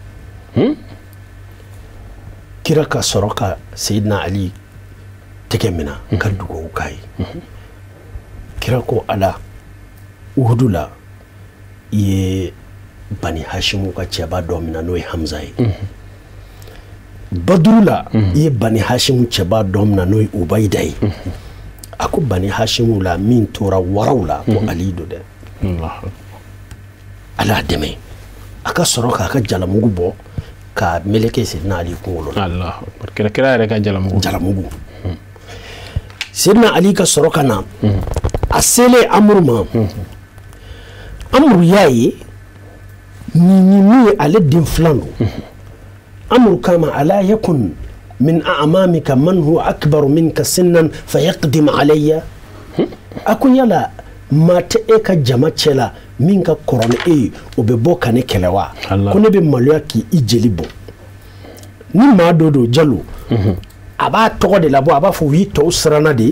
Kira ka sɔrɔ ka Seydina Ali tɛgɛ minɛ ka dugawu k'a ye. Kira ko Ala Uhudu la i ye Bani Hashimu ka cɛba dɔ minɛ n'o ye Hamza ye. Baduru la i ye Bani Hashimu cɛba dɔ minɛ n'o ye Ubayida ye. A ko Bani Hashimu la min tora waraw la ko Ali don dɛ. Ala dɛmɛ. A ka sɔrɔ k'a ka jalamugu bɔ ka meleke Seydina Ali kunkolo la. Allahu akbar. Kira yɛrɛ ka jalamugu. Seydina Ali ka sɔrɔ ka na. A selen Amuru ma. Amuru y'a ye nin min ye ale den filan don. Amuru kama ala yakun min a'mamika man huwa akbaru minka sinnan fayaqdim alayya. A ko yala maa tɛ e ka jama cɛ la min ka kɔrɔ ni e ye o bɛ bɔ ka ne kɛlɛ wa? Ko ne bɛ maloya k'i jeli bɔ. Ni maa dɔ don Jalo, a b'a tɔgɔ de labɔ, a b'a fɔ u y'i tɔw siranna de,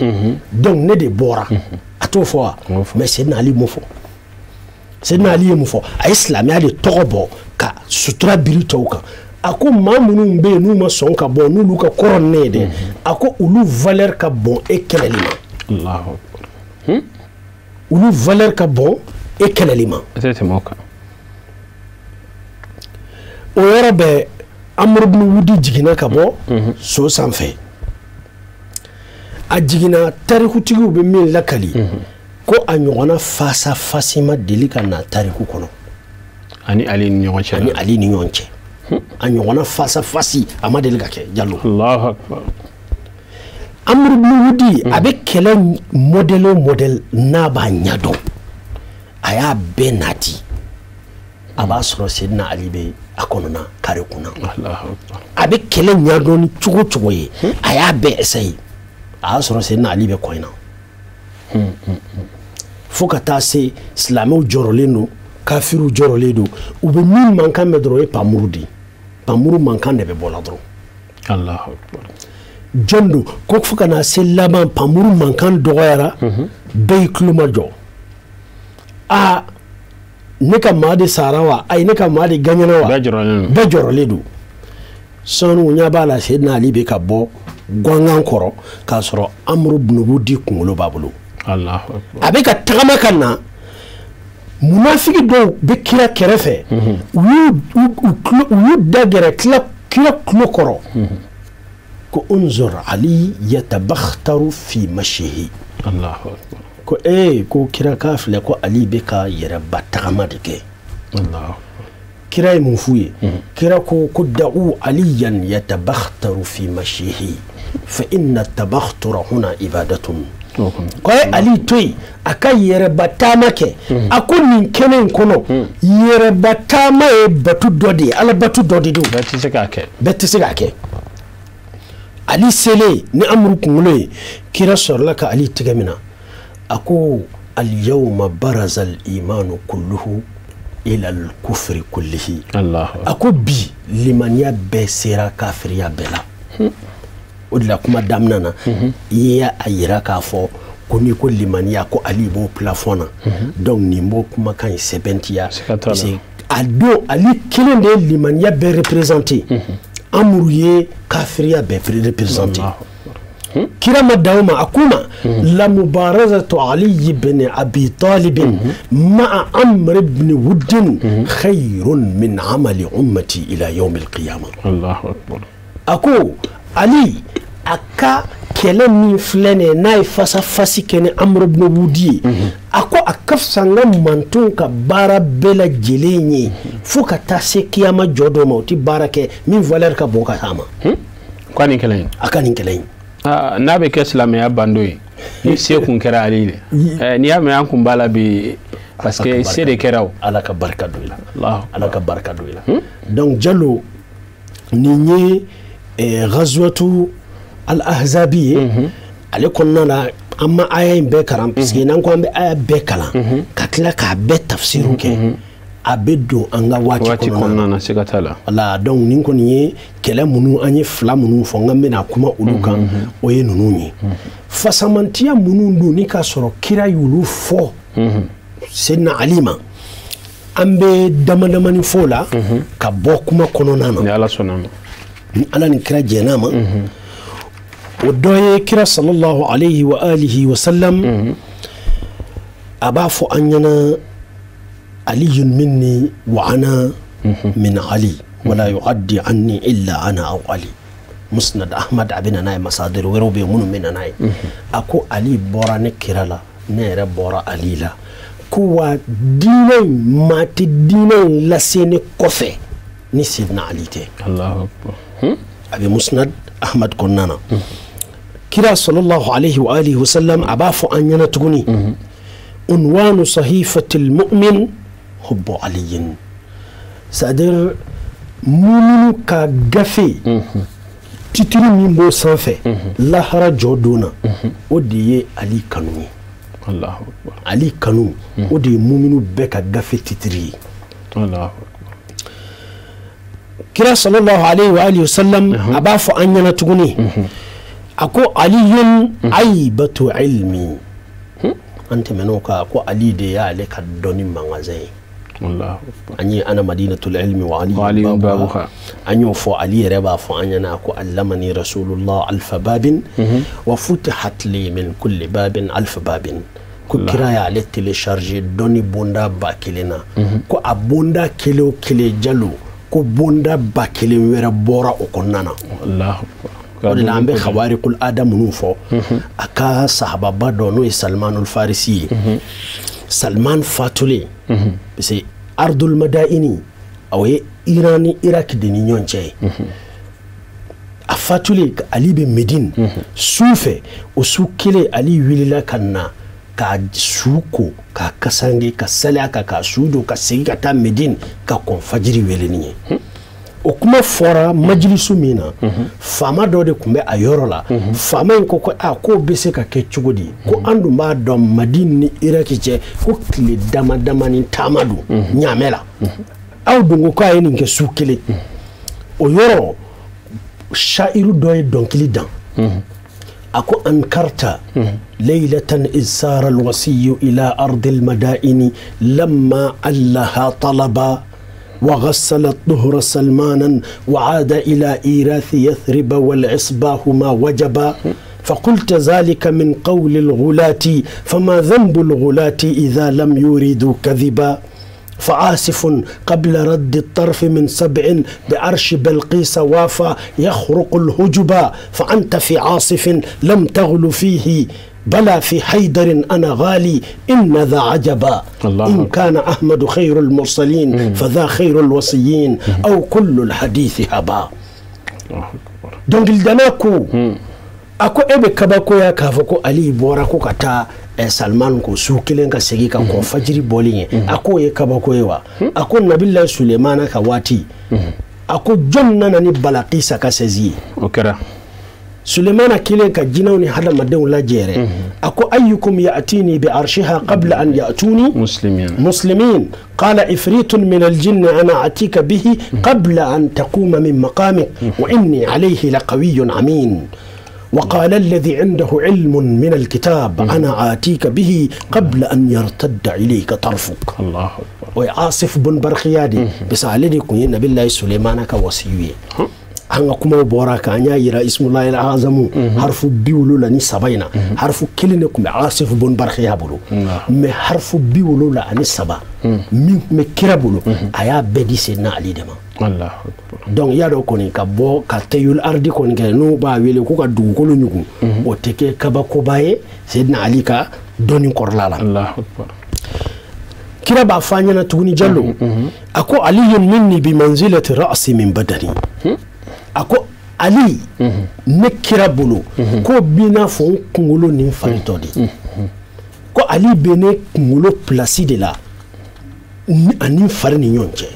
donc ne de bɔra. A t'o fɔ wa? Mais Seydina Ali m'o fɔ. Seydina Ali ye mun fɔ? A ye silamɛya de tɔgɔ bɔ ka sutura biri tɔw kan. A ko maa minnu bɛ yen n'u ma sɔn ka bɔ n'olu ka kɔrɔ ni ne ye dɛ, a ko olu valeur ka bon e kɛlɛli ma. Allahu akbar. Olu valeur ka bon e kɛlɛli ma. A tɛ tɛmɛ o kan. O yɔrɔ bɛɛ Amuru ibn Wudi jiginna ka bɔ so sanfɛ. A jiginna tarikutigiw bɛ min lakali ko a ɲɔgɔnna fasa fasi ma deli ka na tariku kɔnɔ. Ani Ali ni ɲɔgɔn cɛ. Ani Ali ni ɲɔgɔn cɛ. A ɲɔgɔnna fasa fasi a ma deli ka kɛ Jalo. Allahu akbar. Amuru ibn Wudi a bɛ kɛlɛ modèle o modèle n'a b'a ɲɛdɔn, a y'a bɛɛ nati. A b'a sɔrɔ Seydina Ali bɛ a kɔnɔna kare kunna. A bɛ kɛlɛ ɲɛdɔn ni cogo cogo ye, a y'a bɛɛ essayer. A y'a sɔrɔ Seydina Ali bɛ kɔ in na. Fo ka taa se silamɛw jɔrɔlen don, kafiriw jɔrɔlen don, u bɛ min mankan mɛn dɔrɔn o ye panmuru de ye. Panmuru mankan de bɛ bɔ la dɔrɔn. Allahu akbar. Jɔn don ko fo ka na se laban panmuru mankan dɔgɔyara, bɛɛ y'i tulo ma jɔ. Aa, ne ka maa de sara wa? Ayi, ne ka maa de gagnera wa? Bɛɛ jɔrɔlen don. Sanu ɲɛ b'a la Seydina Ali bɛ ka bɔ gangan kɔrɔ k'a sɔrɔ Amuru ibn Wudi kunkolo b'a bolo. Allahu akbar. A bɛ ka tagama ka na, munafiki dɔw bɛ kira kɛrɛfɛ, u y'u da gɛrɛ kira kulo kɔrɔ. Ko unzur Ali yatabakhtaru fi mashihi. Allahu akbar. Ko ko kira k'a filɛ ko Ali bɛ ka yɛrɛba tagama de kɛ. Allahu akbar. Kira ye mun f'u ye? Kira ko ko da'u aliyan yatabakhtaru fi mashihi fa inna tabakhtura huna ibadatun. Ko ye Ali to yen a ka yɛrɛba taama kɛ. A ko nin kɛnɛ in kɔnɔ yɛrɛba taama ye batu dɔ de ye, ala batu dɔ de don. Bɛɛ tɛ se k'a kɛ. Bɛɛ tɛ se k'a kɛ. Ali selen ni Amuru kunkolo ye, kira sɔrɔla ka Ali tɛgɛ minɛ. A ko al-yawma baraza al-imanu kulluhu ila al-kufri kullihi. A ko bi limaniya bɛɛ sera kafiriya bɛɛ la. O de la kuma daminɛ na i y'a yira k'a fɔ ko n'i ko limaniya ko Ali b'o plafond na. Donc nin b'o kumakan in sɛbɛntiya. Parce que a don Ali kelen de ye limaniya bɛɛ représenté. Amuru ye kafiriya bɛɛ représenté. Kira ma daw ma a ko ma la mubarazatu Ali ibn Abi Talib ma'a Amr ibn Wuddin khayrun min amali ummati ila yawm al-qiyamah. Allahu akbar. A ko Ali a ka kɛlɛ min filɛ nin ye n'a ye fasa fasi kɛ ni Amr ibn Wudi ye, a ko a ka fisa n ka mantonw ka baara bɛɛ lajɛlen ye fo ka taa se kiyama jɔ dɔ ma, o tɛ baara kɛ min valeur ka bon ka s'a ma. K'a nin kɛlɛ in. A ka nin kɛlɛ in. N'a bɛ kɛ silamɛya bando ye, ni se kun kɛra Ali de. N'i y'a mɛn an kun b'a la bi, Parce que se de kɛra o. Ala ka barika don i la. Ala ka barika don i la. Donc Jalo, nin ye ghazwatu al-ahzabi ye. Ale kɔnɔna la an ma aya in bɛɛ kalan parce que n'an ko an bɛ aya bɛɛ kalan ka tila k'a bɛɛ tafsiru kɛ, a bɛ don an ka waati kɔnɔna na, siga t'a la. Voilà, donc nin kɔni ye kɛlɛ minnu an ye fila minnu fɔ n ka bɛna kuma olu kan, o ye ninnu ye. Fasamantiya minnu don ni k'a sɔrɔ kira y'olu fɔ Seydina Ali ma, an bɛ dama damani fɔ o la ka bɔ kuma kɔnɔna na. Ni Ala sɔnna ma. Ni Ala ni kira jɛn'a ma. O dɔ ye kira sallallahu alayhi wa alihi wa sallam, a b'a fɔ an ɲɛna aliyun minni wa ana min Ali wala yuaddi anni illa ana aw Ali. Musnad Ahmad a bɛ na n'a ye, masadir wɛrɛw bɛ yen minnu bɛ na n'a ye. A ko Ali bɔra ne kira la, ne yɛrɛ bɔra Ali la. Ko wa diinɛ in, maa tɛ diinɛ in lase ne kɔfɛ ni Seydina Ali tɛ. Allahu akbar. A bɛ Musnad Ahmad kɔnɔna na. Kira sallallahu alayhi wa alihi wa sallam a b'a fɔ an ɲɛna tuguni, unwanu sahifatil mu'min hubbu aliyin. C'est-à-dire muminu ka gafe titiri min b'o sanfɛ lahara jɔ don na, o de ye Ali kanu ye. Allahu akbar. Ali kanu, o de ye muminu bɛɛ ka gafe titiri ye. Allahu akbar. Kira sallallahu alayhi wa alihi wa sallam a b'a fɔ an ɲɛna tuguni, a ko aliyun aibatu ilmi. An tɛmɛn'o kan, a ko Ali de y'ale ka dɔnni magasin ye. An ye ana madinatul ilmi wa Ali babuha. An y'o fɔ, Ali yɛrɛ b'a fɔ an ɲɛna, a ko allamani rasulullah alfa babin wa futihat li min kulli babin alfa babin. Ko kira y'ale télécharger dɔnni bonda 1000 na. Ko a bonda kelen o kelen Jalo, ko bonda 1000 wɛrɛ bɔra o kɔnɔna na. Allahu akbar. O de la an bɛ khawariqul ada minnu fɔ, a ka sahababa dɔ n'o ye Salmanul Farisi ye. Salman fatulen, parce que Ardul Madaini, o ye Iran ni Irak de ni ɲɔgɔn cɛ ye. A fatulen, Ali bɛ Medine su fɛ, o su kelen Ali wulila ka na ka su ko, ka kasange, ka sali a kan, ka su don, ka segin ka taa Medine ka kɔn fajiri weleni ye. O kuma fɔra majilisu min na, faama dɔ de tun bɛ a yɔrɔ la. Faama in ko ko a k'o bɛ se ka kɛ cogo di? Ko an dun b'a dɔn Madine ni Iraki cɛ ko tile dama damani taama don ɲaamɛ la. Aw dun ko k'a ye nin kɛ su kelen. O yɔrɔ shairu dɔ ye dɔnkili dan. A ko ankarta laylatan iz sara alwasiyu ila ardi almadaini lamma allaha talaba وغسل الطهر سلمانا وعاد إلى إيراث يثرب والعصباه ما وجبا فقلت ذلك من قول الغلاة فما ذنب الغلاة إذا لم يريدوا كذبا فعاصف قبل رد الطرف من سبع بعرش بلقيس وافى يخرق الهجبا فأنت في عاصف لم تغل فيه بلى في حيدر أنا غالي إن ذا عجبا إن كان أحمد خير المرسلين فذا خير الوصيين أو كل الحديث هبا. Donc il a ko e bɛ kabakoya k'a fɔ ko Ali bɔra ko ka taa Salman ko su kelen ka segin ka kɔn fajiri bɔlen ye, a k'o ye kabako ye wa? A ko Nabilayi Sulemana ka waati, a ko jɔn nana ni Balakisa ka sɛzi ye? O kɛra Sulemana kelen ka jinɛw ni hadamadenw lajɛ yɛrɛ, a ko ayyukum ya'tini bi arshiha qabla an ya'tuni muslimin qala ifritun min aljinni ana atika bihi qabla an taquma min maqamik wa inni alayhi laqawiyyun amin وقال الذي عنده علم من الكتاب أنا آتيك به قبل أن يرتد إليك طرفك. الله أكبر. وعاصف بن برخيادي بس على كون النبي الله سليمان كوصيوي an ka kumaw bɔra kan, an y'a yira ismullahi al-azamu harfu 73 in na, harfu kelen de tun bɛ Asif bun Barkiya bolo, mais harfu 73 min tun bɛ kira bolo, a y'a bɛɛ di Seydina Ali de ma. Donc i y'a dɔn kɔni ka bɔ ka teyul ardi kɔni kɛ n'u b'a wele ko ka dugukolo ɲugun, o tɛ kɛ kabakoba ye Seydina Ali ka dɔnni kɔrɔla la. Kira b'a fɔ an ɲɛna tuguni Jalo, a ko aliyun minni bi manzilati ra'si min badani. A ko Ali ne kira bolo ko b'i n'a fɔ n kunkolo ni n faritɔ de, ko Ali bɛ ne kunkolo pilasi de la Ani fari ni ɲɔgɔn cɛ.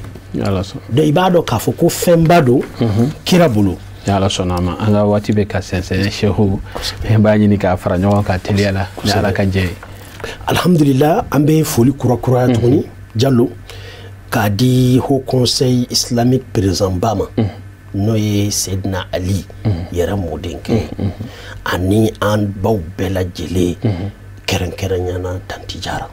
Donc i b'a dɔn k'a fɔ ko fɛnba don kira bolo. Ni Ala sɔnna a ma, an ka waati bɛ ka sɛnsɛn Sehu, n b'a ɲini k'a fara ɲɔgɔn kan teliya la ni Ala ka jɛ ye. Alhamdulillah, an bɛ foli kurakuraya tuguni Jalo k'a di Haut Conseil islamique président ba ma, n'o ye Seydina Ali yɛrɛ mɔdenkɛ ye, ani an baw bɛɛ lajɛlen, kɛrɛnkɛrɛnnenya la Tanti Jara.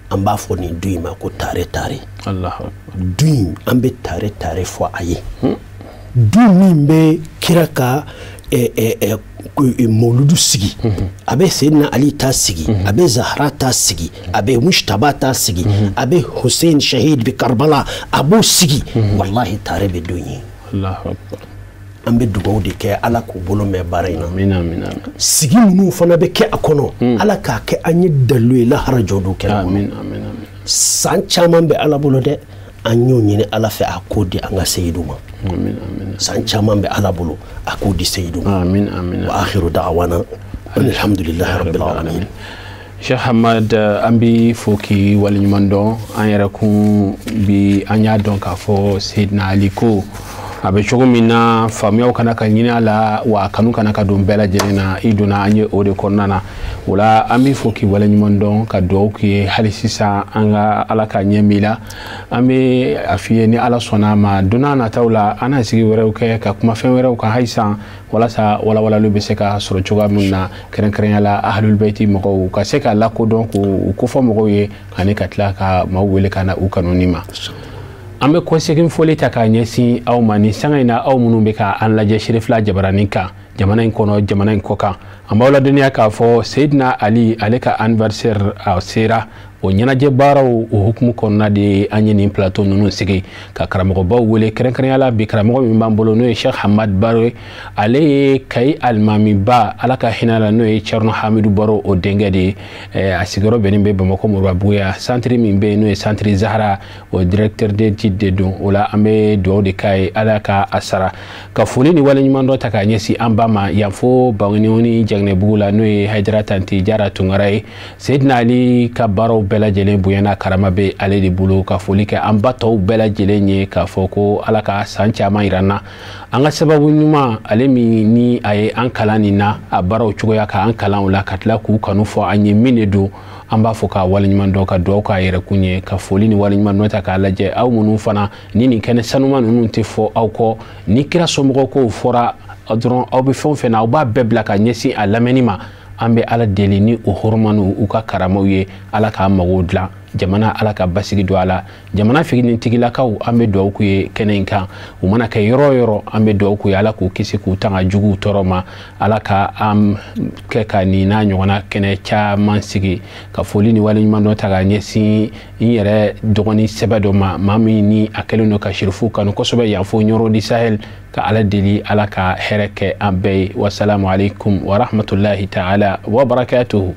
An b'a fɔ nin du in ma ko tare tare. Du in, an bɛ tare tare fɔ a ye. Du min bɛ kira ka mawuludu sigi, a bɛ Seydina Ali ta sigi, a bɛ Zahra ta sigi, a bɛ Mujtaba ta sigi, a bɛ Hussein Shahid bi Karbala, a b'o sigi. Wallahi tare bɛ don ye. An bɛ dugawu de kɛ Ala k'u bolo mɛn baara in na. Sigi minnu fana bɛ kɛ a kɔnɔ, Ala k'a kɛ an ye dalilu ye lahara jɔ don kɛnɛ kɔnɔ. San caman bɛ Ala bolo dɛ, an y'o ɲini Ala fɛ a k'o di an ka seyidu ma. San caman bɛ Ala bolo, a k'o di seyidu ma. Wa akhiru da'wana alhamdulillahi rabbil alamin. Cheikh Hamad, an bi fo k'i waleɲuman dɔn. An yɛrɛ kun bi an y'a dɔn k'a fɔ Seydina Ali ko a bɛ cogo min na, faamuyaw kana ka ɲini a la, wa a kanu kana ka don bɛɛ lajɛlen na. I donna an ye o de kɔnɔna na. O la an b'i fo k'i waleɲuman dɔn, ka dugawu k'i ye hali sisan, an ka Ala ka ɲɛ min la. An bɛ a f'i ye, ni Ala sɔnna a ma, don n'a nataw la, an na sigi wɛrɛw kɛ ka kuma fɛn wɛrɛw kan halisa, walasa walawalaliw bɛ se ka sɔrɔ cogoya min na, kɛrɛnkɛrɛnya la ahlul bayti mɔgɔw ka se ka lakodɔn k'u kofɔ mɔgɔw ye, ani ka tila ka maaw wele ka na u kanuni ma. An bɛ kɔsegin foli ta k'a ɲɛsin aw ma ni sanga in na, aw minnu bɛ ka an lajɛ Serifila jabaranin kan, jamana in kɔnɔ, jamana in kɔ kan. An b'aw ladɔnniya k'a fɔ Seydina Ali, ale ka anniversaire a sera. O ɲɛnajɛ baaraw o hukumu kɔnɔna de ye an ye nin plateau ninnu sigi ka karamɔgɔbaw wele. Kɛrɛnkɛrɛnya la bi, karamɔgɔ min b'an bolo, n'o ye Cheikh Hamad Baro ye, ale ye Kayi alimamiba, Ala ka hinɛ la, n'o ye Thierno Hamidu Baro o denkɛ de ye. A sigiyɔrɔ bɛnnen bɛ Bamakɔ Moribabugu yan, centre min bɛ yen, n'o ye centre Zahara, o directeur d'études de don. O la an bɛ dugawu de k'a ye, Ala ka a sara. Ka foli ni waleɲuman dɔ ta k'a ɲɛsin an ba ma yan fo Bangeniw ni Jaginɛbugu la, n'o ye Hayidara Tanti Jara Tunkara ye. Seydina Ali ka baaraw bɛɛ lajɛlen bonya n'a karama bɛ ale de bolo. Ka foli kɛ an ba tɔw bɛɛ lajɛlen ye, k'a fɔ ko Ala ka san caman yira n na. An ka sababu ɲuman, ale min ni a ye an kalan nin na, a baaraw cogoya ka an kalan o la, ka tila k'u kanu fɔ an ye min de don, an b'a fɔ k'a waleɲuman dɔn, ka dugawu k'a yɛrɛ kun ye. Ka foli ni waleɲuman dɔn ta k'a lajɛ aw minnu fana ni nin kɛnɛ sanuman ninnu tɛ fɔ aw kɔ, ni kira somɔgɔw kow fɔra dɔrɔn, aw bɛ fɛn o fɛn na, aw b'a bɛɛ bila ka ɲɛsin a lamɛnni ma. An bɛ Ala deli ni o hɔrɔnmaniw u ka karamaw ye, Ala k'an mago dilan jamana, Ala ka basigi don a la. Jamana finitigilakaw, an bɛ dugawu k'u ye kɛnɛ in kan, u mana kɛ yɔrɔ o yɔrɔ, an bɛ dugawu k'u ye, Ala k'u kisi k'u tanga juguw tɔɔrɔ ma. Ala ka an kɛ ka nin n'a ɲɔgɔnna kɛnɛ caman sigi. Ka foli ni waleɲuman dɔ ta k'a ɲɛsin n yɛrɛ dɔgɔnin sɛbɛ dɔ ma, maa min ni a kɛlen don ka Sirifu kanu kosɛbɛ yan fo Ɲɔrɔ di Sahel. Ka Ala deli, Ala ka hɛrɛ kɛ an bɛɛ ye. Wasalamu alaikum wa rahmatullahi ta'ala wa barakatuhu.